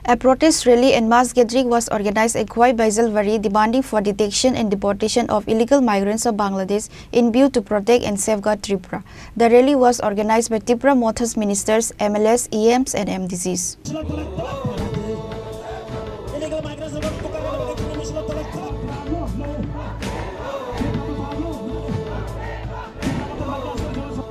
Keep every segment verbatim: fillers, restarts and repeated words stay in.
A protest rally and mass gathering was organized at Khowai Baijalbari, demanding for detection and deportation of illegal migrants of Bangladesh in view to protect and safeguard Tripura. The rally was organized by Tipra Motha's ministers, M L As, E Ms, and M D Cs.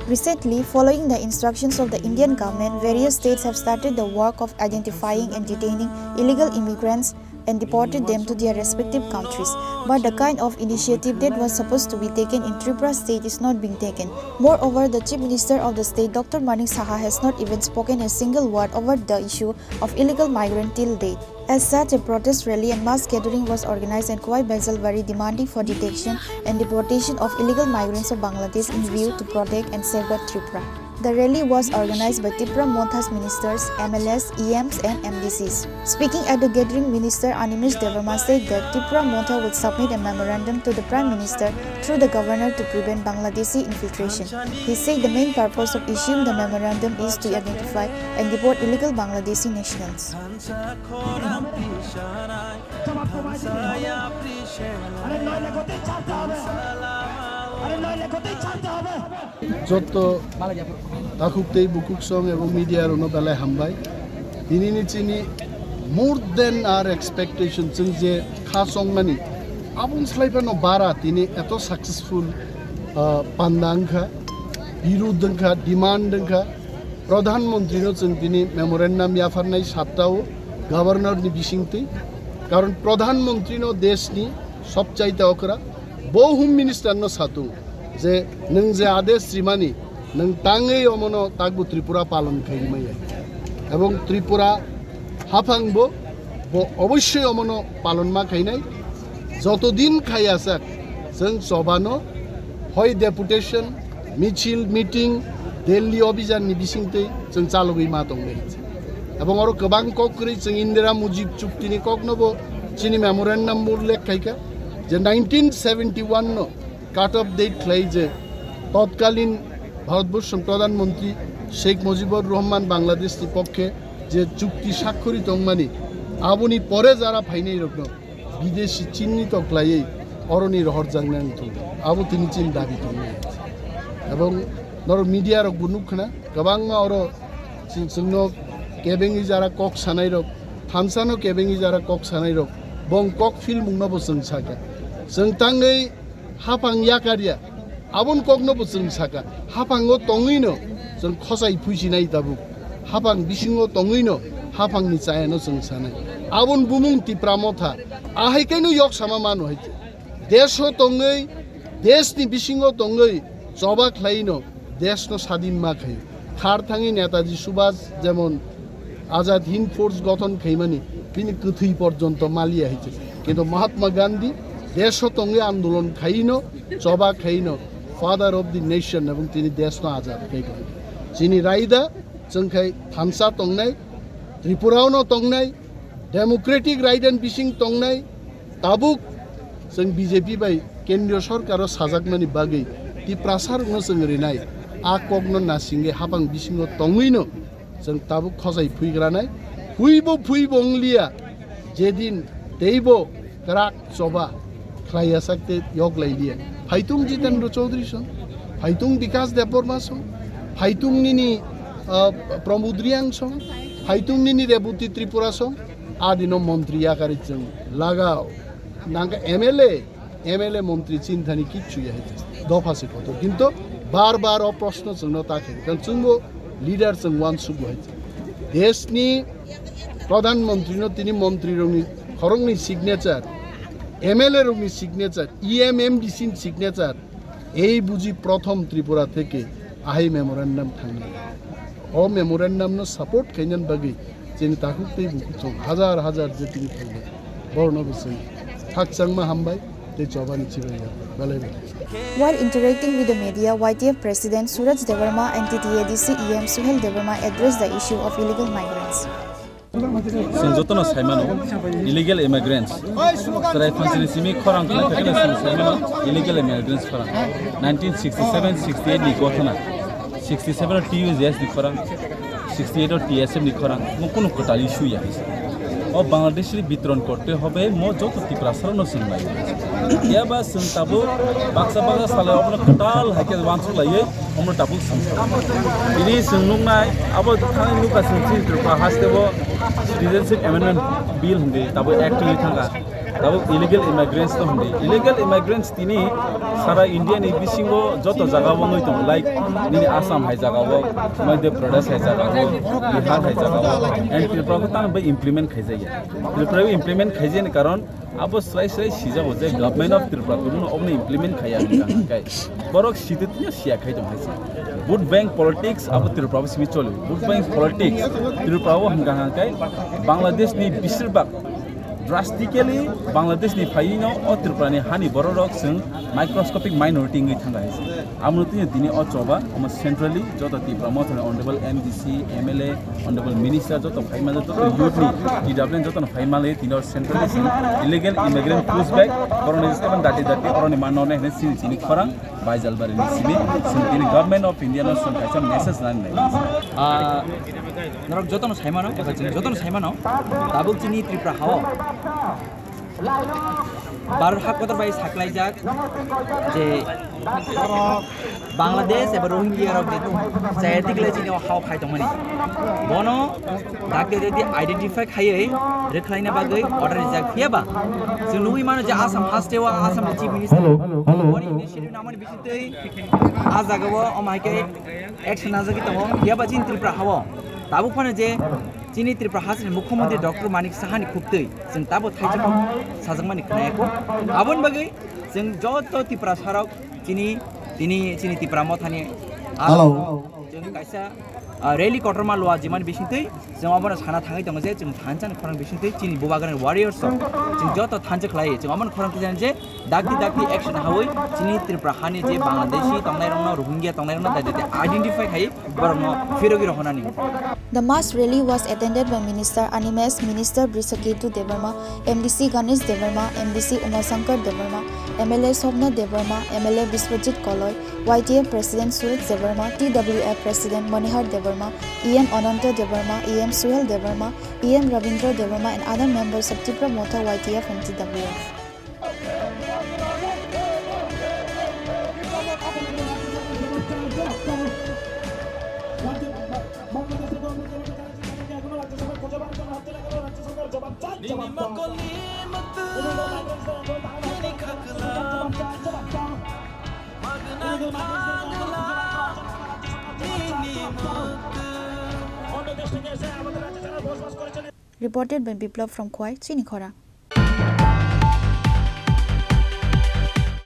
Recently, following the instructions of the Indian government, various states have started the work of identifying and detaining illegal immigrants and deported them to their respective countries. But the kind of initiative that was supposed to be taken in Tripura state is not being taken. Moreover, the Chief Minister of the state, Doctor Manik Saha, has not even spoken a single word over the issue of illegal migrant till date. As such, a protest rally and mass gathering was organized in Khowai Baijalbari, demanding for detection and deportation of illegal migrants of Bangladesh in view to protect and safeguard Tripura. The rally was organized by Tipra Motha's ministers, M L As, E Ms, and M D Cs. Speaking at the gathering, Minister Animesh Debbarma said that Tipra Motha will submit a memorandum to the Prime Minister through the governor to prevent Bangladeshi infiltration. He said the main purpose of issuing the memorandum is to identify and deport illegal Bangladeshi nationals. Jotto takhuk tei bukhuk song ebong media rokno belai hambai. Tinini chini more than our expectation, chwng je kha chongmani aboni slai phano bara tini eto successful, ah, panda wngkha, birud wngkha, demand wngkha. Pradhan Mantri no chwng tini memorandum yapharnai satta o Governor ni bisingtwi. Karon Pradhan Mantri no desh ni sobchaite okra, bo Home Minister no satung je nwng je adesh rimani nwng tangwi omono takbo Tripura palon khaimaya. Ebong Tripura haphangbo bo obossoi omono palon ma khainai. Joto din khaiya sak, chwng chobano hoi deputation, michil, meeting, Delhi obhijan ni bisingtwi chwng chalogwi ma tongnai. Ebong oro kwbang kok kwrwi chwng Indira Mujib chukti ni kok no bo chini memorandum bo ullekh khaikha je nineteen seventy one no cut off date khlai je totkalin Bharatborshon Pradhan Mantri Sheikh Mujibur Rahman Bangladesh ni pokkhe je chukti sakkori tongmani, aboni pore jara phainai rokno bideshi chinni to khlaiwi oroni rohor jangnai wngthung, abo tini chini dabi tongnai. Ebong norok media rok bo nukkhna kwbangma oro chwng, chwngno kebengwi jara kok sanai rok, thansa no kebengwi jara kok sanai rok, bong kok film wngno bo chwng sakha. Chwng tangwi haphang yakarya, aboni kokno bo chwng sakha. Haphango tongwino chwng khosai phuisinai tabuk. Haphang bisingo tongwino haphangni chayano chwng sanai. Aboni bumung Tipra Motha. Ahai kaino yok sama mano hai. Desho tongwi, deshni bisingo tongwi choba khlaino deshno sadin ma khaio. Khar thangwi Netaji Subhas jemon Azad Hind Force gothon khaimani bini kwthwi porjonto maliya hai se. Kintu Mahatma Gandhi desho tongwi andolon khaino, choba khaino, father of the nation, ebong tini deshno azad khai kha. Chini raida chwng khai thansa tongnai, Tripurao no tongnai, democratic right and bising tongnai, tabuk chwng B J P bai kendriyo sorkaro sajakmani bagwi Tiprasa rokno chwng rinai, a kokno nasingwi haphang bisingo tongwino chwng tabuk khosai phuigranai, phuibo phuibo wngliya, jedin teibo kwrak choba khlaiya sak tei yok lai liya. Phaitung Jitendra Chaudhary song, phaitung Bikas Debbarma song, phaitung nini, ah, Pramod Reang song, phaitung nini Rebati Tripura song, adino montri yakari chwng lagao. Nangkha M L A, M L A montri chinthani kichu ya hai dopha se kotor. Kintu bar bar o proshno chwngno ta khe. Kan chwngbo leader chwng uansukgo hai. Deshni Pradhan Mantri no tini montri rokni khoroknwi signature, M L A rokni signature, E M M D C ni signature, ei buji prothom Tripura theke ahai memorandum thangnai. O memorandum no support khainani bagwi chini takhuk tei bukhuk chwng hajar hajar je tini thangnai. Borno bo chwng khakchangma hambai tei chobani chibai ya belai belai. While interacting with the media, Y T F President Suraj Debbarma and T T A D C E M Suhel Debbarma addressed the issue of illegal migrants. Chwng jotono saimano, illegal immigrants chwrai phansini simi khorang khlai phaikhe chwng saimano illegal immigrants khorang. Nineteen sixty seven sixty eight ni gothona, sixty seven o T U J S ni khorang, sixty eight o T S F ni khorang, mo kunu kwtal issue ya. O Bangladeshi bitron korte hobe mo joto Tiprasarokno swnglai. Yaba chwng tabuk baksa baksa salai obono kwtal hai khe uansuk laiwi omono tabuk swngjak. Tini chwng nuknai abo thani nukha chwng chini Tripura hasteo Citizenship Amendment Bill hwnwi tabuk act wngwi thangkha. Tabuk illegal immigrants no hwnwi. Illegal immigrants tini sara India ni bisingo joto jaga o wngwi tongo, like nini Assam hai jaga o, Madhya Pradesh hai jaga o, Bihar hai jaga o, and Tripura o tamo bai implement khaijaya. Tripura o implement khaijani karon abo swrai swrai sijago je Government of Tripura kuno obono implement khaiya hwnka hwnkai. Borok sitwtwino siya khai tong hai se. Vote bank politics abo Tripura o simi choli. Vote bank politics Tripura o hwnka hwnkai Bangladesh ni besirbak drastically Bangladesh ni phaino o Tripura ni hani bororok chwng microscopic minority wngwi thangkha hai se. Amo tini tini o choba omo centrally joto Tipra Motha ni honorable M D C, M L A, honorable minister joto phaima joto youth ni T W N joto no phaima le tini o centrally chwng illegal immigrant push back borok ni seven thirty thirty oroni manno ne hene sini chini khorang Baijalbari ni simi chwng tini Government of India no chwng kaisa message nani nai. Ah, norok jotono saimano, eba chwng jotono saimano, tabuk chini Tripura hao Bharat hak kotor bai saklaijak je Bangladesh eba Rohingya rok je chaya digle chini o hao phai tongmani. Bono dakti dakti identify khaiwi rwkhlaina bagwi order rijak phiya ba chwng nugwi mano je Assam hasteo Assam ni Chief Minister Hello, hello. Boni initiative namani bisingtwi ah jagao omo hai khe action najagwi tongo. Phiya ba chini Tripura hao tabuk phano je chini Tripura hasteni Mukhyamantri Doctor Manik Saha ni khuktwi chwng tabo thaijak sajakmani khnayakho. Aboni bagwi chwng joto Tiprasarok chini, tini chini Tipra Mothani Hello. Chwng kaisa, ah, rally kotorma lua jimani bisingtwi chwng obono sana thangwi tongo je chwng thansa ni khorang bisingtwi chini bubagrani warriors rok chwng joto thansa khlai chwng obono khorang twijani je dakti dakti action hawi chini Tripura hani je Bangladeshi tongnairokno, Rohingya tongnairokno dai dai identify khai borokno phirogwi rohonani. The mass rally was attended by Minister Animesh, Minister Brishaketu Debbarma, M D C Ganesh Debbarma, M D C Umashankar Debbarma, M L A Sobna Debbarma, M L A Biswajit Koloi, Y T F President Suraj Debbarma, T W F President Manihar Debbarma, E M Ananta Debbarma, E M Suhel Debbarma, E M Rabindra Debbarma and other members of Tipra Motha Y T F and T W F. Reported by Biplab from Khowai, Chini Khorang.